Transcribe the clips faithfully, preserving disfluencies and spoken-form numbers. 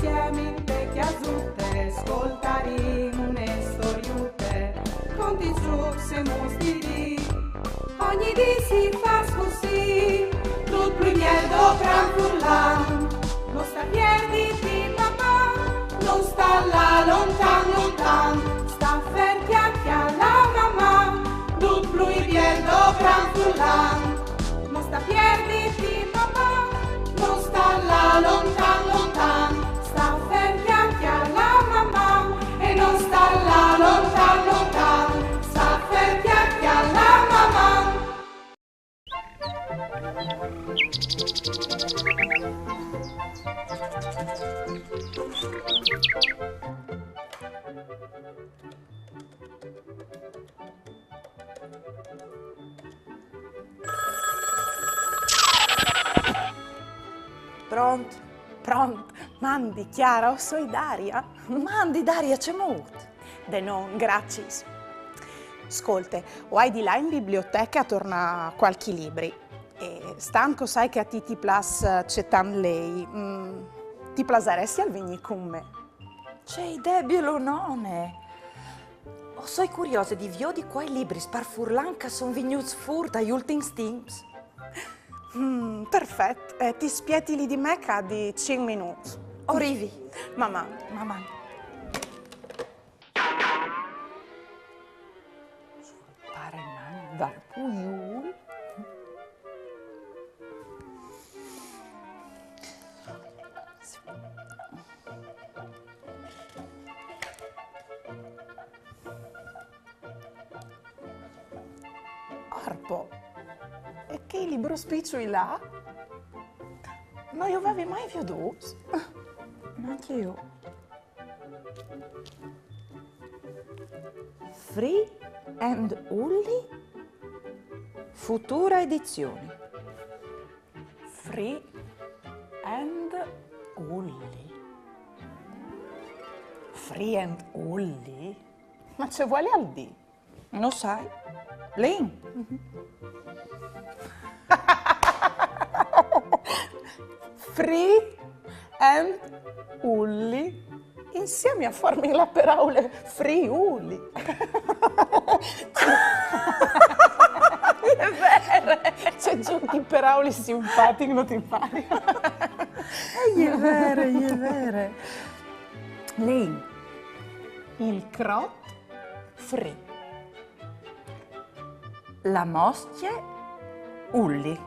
Insiemi inte cjasute, scoltarìn une storiute, conti, trucs e mustirii. Ogni dì si fâs cussì, dut plui biel doprant furlan. No sta pierditi, Maman, no sta lâ lontan, lontan, sta fer cjacjalâ, Maman, dut plui biel doprant furlan. No sta pierditi, Maman, no sta lâ lontan, lontan, sta fer cjacjalâ, Maman, e no sta lâ lontan, lontan, sta fer cjacjalâ, Maman. Pront? Pront? Mandi, Chiara, o soi Daria. Mandi, Daria, cemût? De non, graciis. Scolte, o ai di lâ in biblioteche a tornâ cualchi libri. E stant che o sai che a ti ti plâs, eh, cetant lei, mm, ti plasaressial vignî cun me? Ce idee bielonone! O soi curiose di viodi cuâi libris par furlan che a son vignûts fûr tai ultins timps. Mm, perfet, eh, ti spieti li di me ca di cinc minûts. O rivi. Maman, Maman. Sul parenan dal puiûl. Orpo, e chei librôs piçui là? No ju vevi mai viodûts. Nancje jo. Free and Ulli? Futura edizioni. Free and Ulli. Free and Ulli? Ma ce vuelial dî? No sai. Lin. Free and Ulli. Insiemi a formin la peraule Friuli. E je vere. Ce zûc di peraulis simpatic, no ti pari? E je vere, e je vere. Lin. Il crot Free. La mostje Ulli.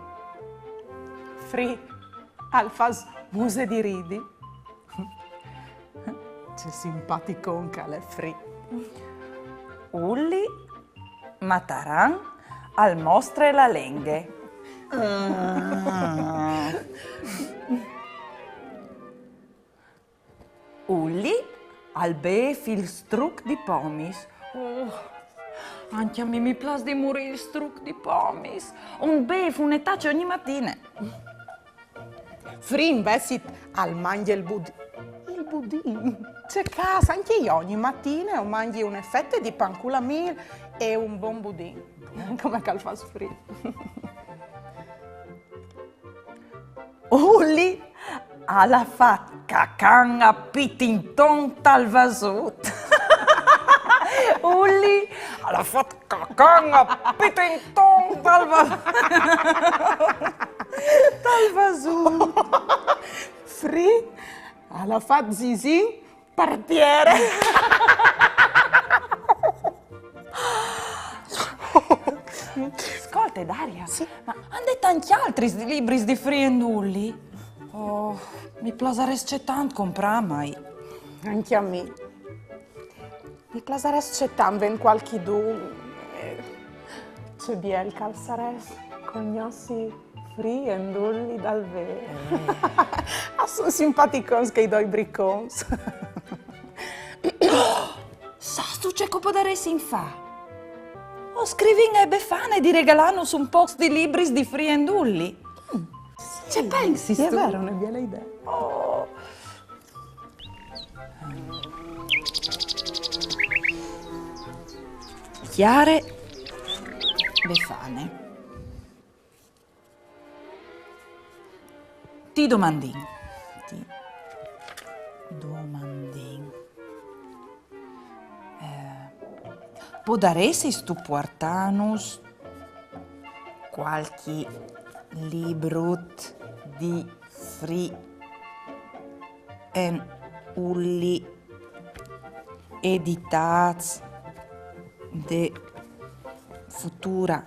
Free al fâs muse di ridi. Ce simpaticon che al è Free. Ulli Mataran al mostre la lenghe. Ulli al bêf il struc di pomis. Oh, ancje a mi mi plâs di murî il struc di pomis. O 'nt bêf une tace ogni matine. Free invezit al mangje il bud-, il budin. Ce câs, ancje jo ogni matine o mangji une fete di pan cu la mîl e un bon budin. Come che al fâs Free. Ulli al à fat cacan a pitin ton tal vasut. Ulli al à fat cacan a pitin ton tal va-, tal vasut. Free al à fat zisin par tiere. Scolte, Daria, sì, ma a 'nd è tancj altris libris di Free and Ulli? Oh, mi plasarès cetant comprâ, ma... Ancje a mi. Mi plasarès cetant vê cualchidun. Eh, ce biel che al sarès cognossi Free and Ulli dal vêr. Eh. A son simpaticons chei doi bricons. Sâstu ce che o podaressin fâ? O scrivìn ae Befane di regalânus un pôcs di libris di Free and Ulli. Mm. Ce pensistu? E je vere, une biele idee. Oh. Cjare Befane. Ti domandìn, ti Podaressistu puartânus cualchi librut di Free and Ulli, editâts de Futura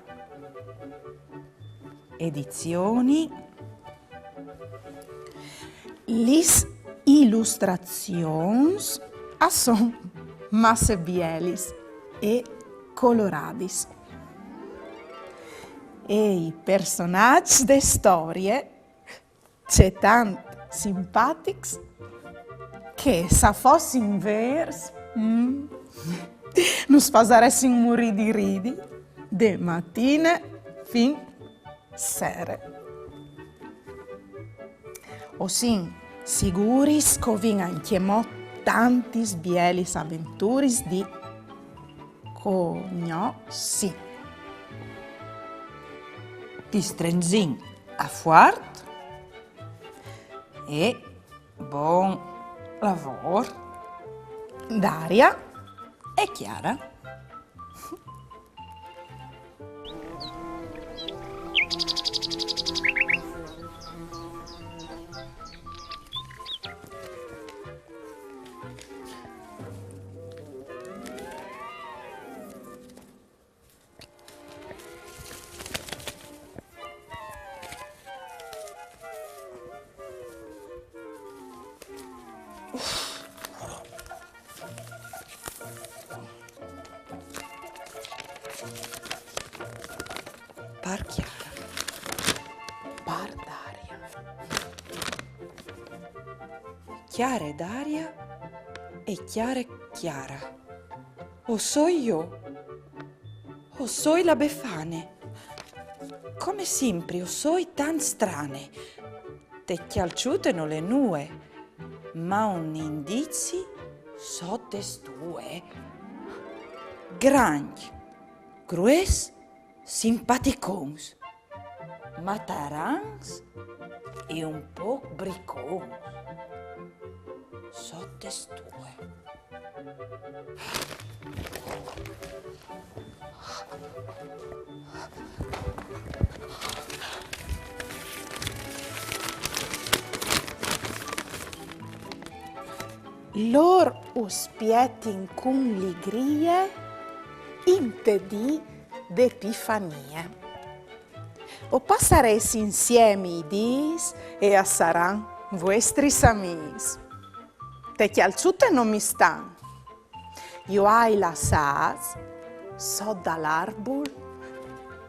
Edizioni? Lis ilustrazions a son masse bielis e coloradis. E i personaçs de storie cetant simpatics che, se a fossin vêrs, mm, nus fasaressin murî di ridi de matine fin sere. O sin siguris che o vin ancjemò tantis bielis aventuris di cognossî. Ti strenzìn a fuart e bon lavôr. Daria e Chiara. Par Chiara. Par Daria. Chiare Daria e Chiare Chiara. O soi jo. O soi la Befane. Come simpri o soi tant strane. Te cjalçute nol è nuie, ma un indizi sot de stue. Grancj, grues, simpaticons, matarans e un pôc bricons. Sot de stue. Lôr us spietin cun ligrie inte dì de Epifanie. O passarês insiemi i dîs e a saran vuestris amîs. Te cjalçute no mi stan. Ju ai lassâts sot dal arbul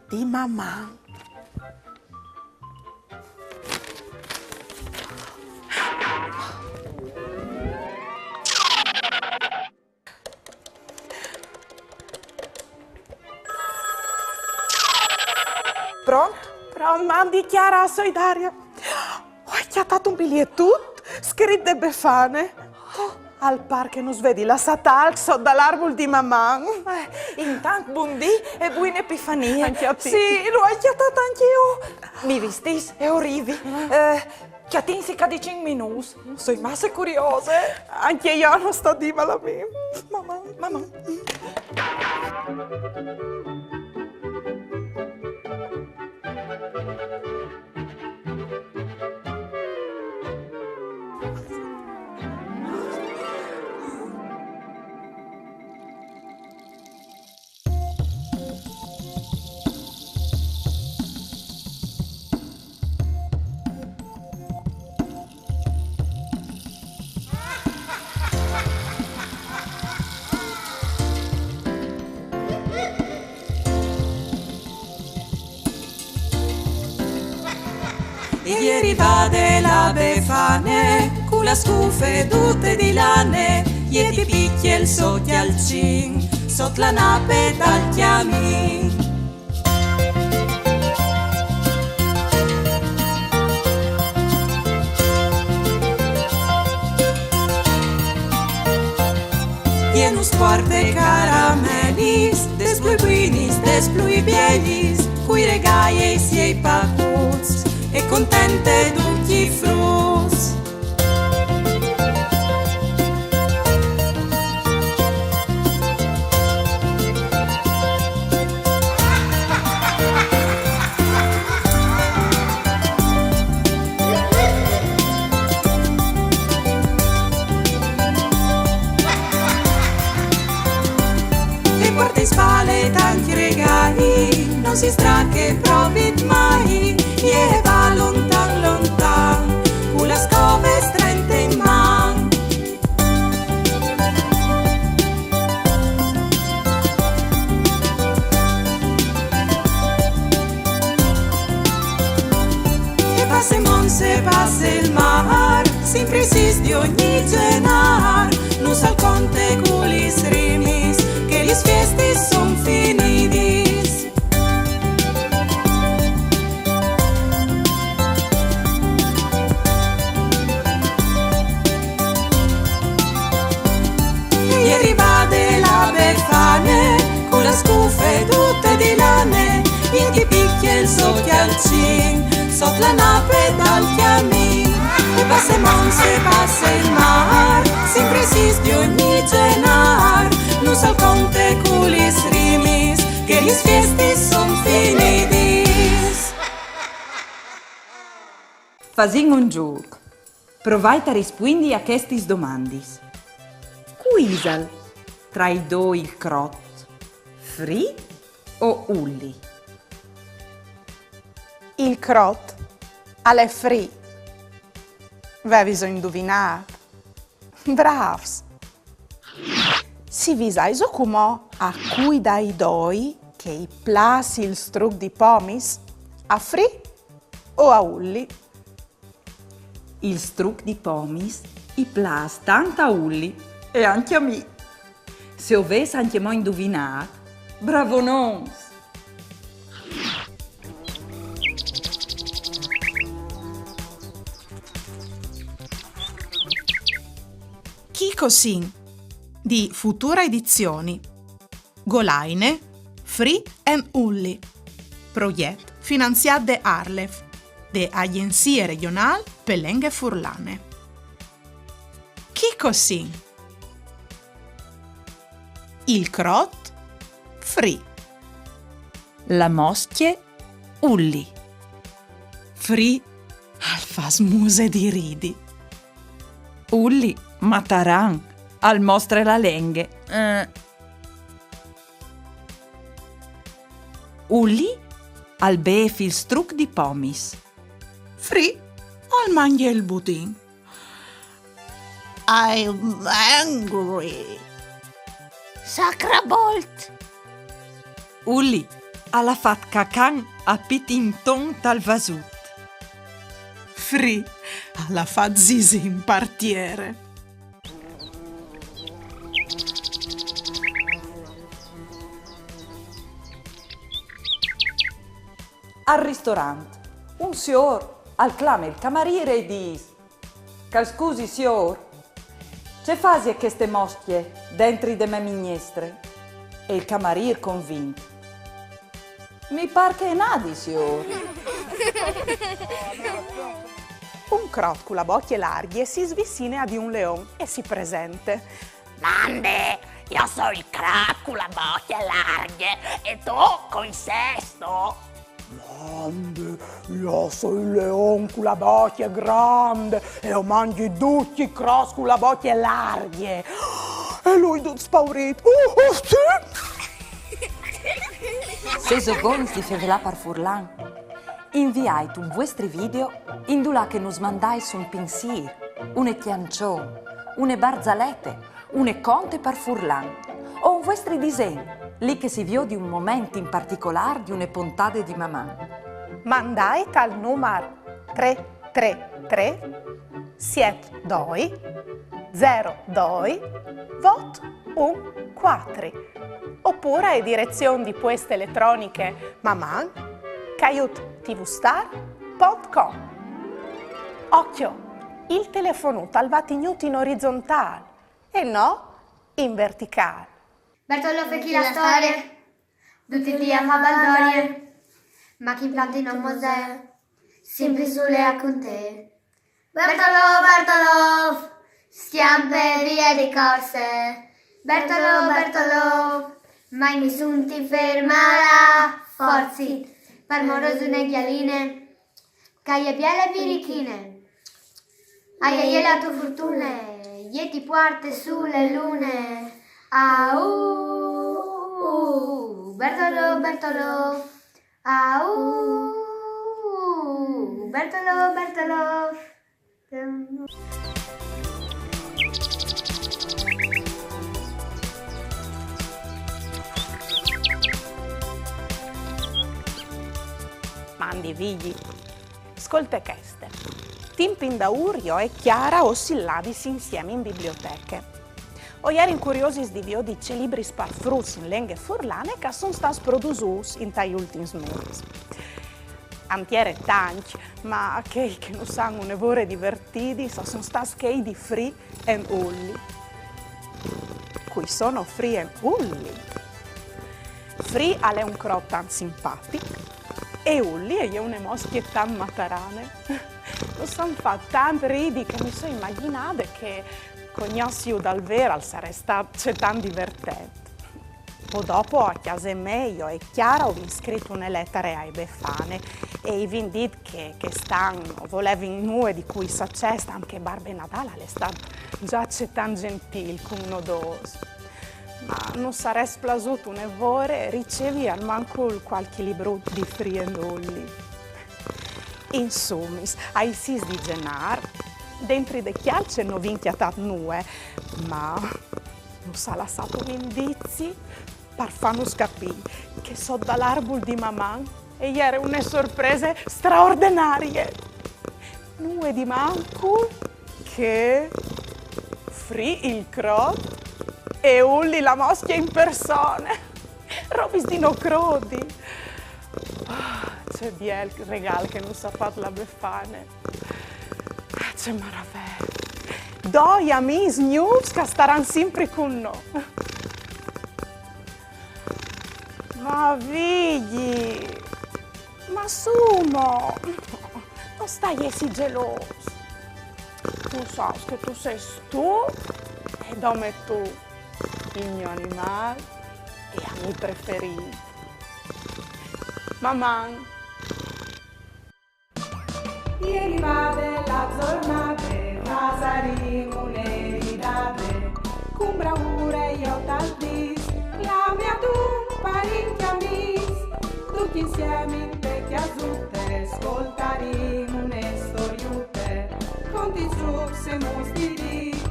di Maman. Pront? Pront, mandi Chiara, o soi Daria. O ai cjatât un bilietut scrit de Befane. Oh, al pâr che nus vedi lassât alc sot dal arbul di Maman. Eh, intant bundì e buine Epifanie. Ancje a ti. Sì, lu ai cjatât ancje jo. Mi vistìs e o rivi. Eh, cjatìnsi ca di cinc minûts. O soi masse curiose. Ancje jo, no sta dîmel a mi. Maman, Maman. E je rivade la Befane, cu la scufe dute di lane, e ti picje il so cjalcin, sot la nape dal cjamin. E nus puarte caramelis, des plui buinis, des plui bielis, cui regâi e i siei pacuts, e contente ducj i fruts. Si strache provit mai, e va lontan lontan, cu la scove strente in man. E passe Monse, passe il mar, simpri sis di ogni genar, nu sal conte cu lis rimis, che lis fiestis son finidis. E rivade la Befane, cu la scufe tute di lane, e ti picchie il so chialcin, sot la nape dal chiamin. E passe Monse, passe il mar, simpri sis di ogni genar, nu sal conte cu lis rimis, che lis fiestis son finidis. Fasìn un zûc. Provait a rispuindi a chestis domandis. Cui isal tra i doi il crot? Fri o Ulli? Il crot al è Fri. Veviso induvinât? Brâfs! Si visaiso cumò a cui dai doi che i plâs il struc di pomis? A Fri o a Ulli? Il struc di pomis i plâs tant a Ulli e ancje a mi. Se o vês ancjemò induvinât, bravonons! Chi cosìn di Futura Edizioni. Golaine, Fri and Ulli. Progjet finanziât de ARLeF, de Agjenzie Regjonâl pe Lenghe Furlane. Chi cosìn? Il crot? Fri. La moscje? Ulli. Fri al fâs muse di ridi. Ulli, mataran, al mostre la lenghe. Eh. Ulli al bêf il struc di pomis. Fri al mangje il budin. I'm angry. Sacrabolt! Ulli al à fat cacan a pitinton tal vasut. Fri al à fat zisin par tiere. Al ristorant, un siôr al clame il camarîr e i dîs: Che al scusi, siôr, ce fasie cheste moscje dentri de mê mignestre? E il camarîr convint: Mi pâr che e nadi, siôr. Un crot cu la bocje largje si svicine a di un leon e si presente. Mande, jo o soi il crot cu la bocje largje, e tu cui sêstu? Mande, jo o soi il leon cu la bocje grande e o mangi ducj i crots cu la bocje largje. E lui dut spaurît: Uh, uh, sì? Sêso bogns di fevelâ par furlan? Inviait un vuestri video indulà che nus mandais un pinsîr, une cjançon, une barzalete, une conte par furlan, o un vuestri disen, li che si viodi un moment in particolâr di une pontade di Maman. Mandait al numar trê trê trê siet doi zero doi vot un cuatri, opûr ae direzion di pueste eletroniche maman caiut tvstar pont com. Ocjo, il telefonut al va tignût in orizontâl e no in verticâl. Bertolò, fâ chi la storie, ducj i dîs a fâ baldorie, ma chi plante in un museu, simpri sule a cuntâ. Bertolò, Bertolò, scjampe vie di corse. Bertolò, Bertolò, mai nissun ti fermarà. Forsit, par moroso une gjaline, che e je biele birichine. Aia, e je la tô fortune, e ti puarte su le lune. Au, Bertolò, Bertolò, Au! Bertolo, Bertolo! Mandi figli. Scolte cheste. Timp indaûr jo e Chiara o sin ladis insiemi in biblioteche. O jerin curiosis di viodi ce libris par fruts in lenghe furlane che a son stâts produsûts intai ultins mês. A 'nd jere tancj, ma chei che nus àn une vore divertidis a son stâts chei di Free and Ulli. Cui sono Free and Ulli? Free al è un crot tant simpatic e Ulli e je une moscje tant matarane. Nus àn fat tant ridi che mi soi imagjinade che cognossiju dal vêr al sarès stât cetant divertent. Po dopo a cjase mê jo e Chiara o vin scrit une letare ae Befane e i vin dit che chest an no volevin nuie di cui sa ceste, tant che Barbe Nadâl al è stât za cetant gjentîl cun nô dôs. Ma nus sarès plasût une vore ricevi almancul cualchi librut di Free and Ulli. Insumis, ai sîs di Zenâr, dentri de cjalce no vin cjatât nuie, ma nus à lassât un indizi par fânus capî che sot dal arbul di Maman e jere une sorprese straordenarie. Nuie di mancul che Free il crot e Ulli la moscje in persone. Robis di no crodi. Ah, ce biel regâl che nus à fat la Befane. Ce maravee. Doi amîs gnûfs che a staran simpri cun nô. Ma figli, ma su mo, no sta jessi gelôs. Tu sâs che tu sês tu e dome tu il gno animâl e amì preferît. Maman! E rivade la zornade, fasarìn une ridade, cun braure jo tal dîs, clame adun parincj amîs, ducj insiemi inte cjasute, scoltarìn une storiute, contint zûcs e muts di dì.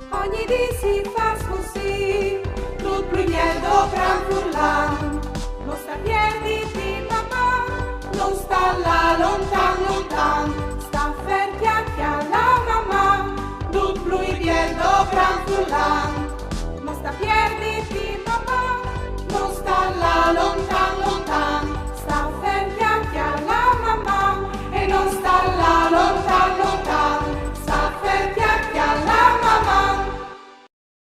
Ogni dì si fâs cussì, dut plui biel do cran furlan. No sta pierdi di Maman, no sta lâ lontan lontan.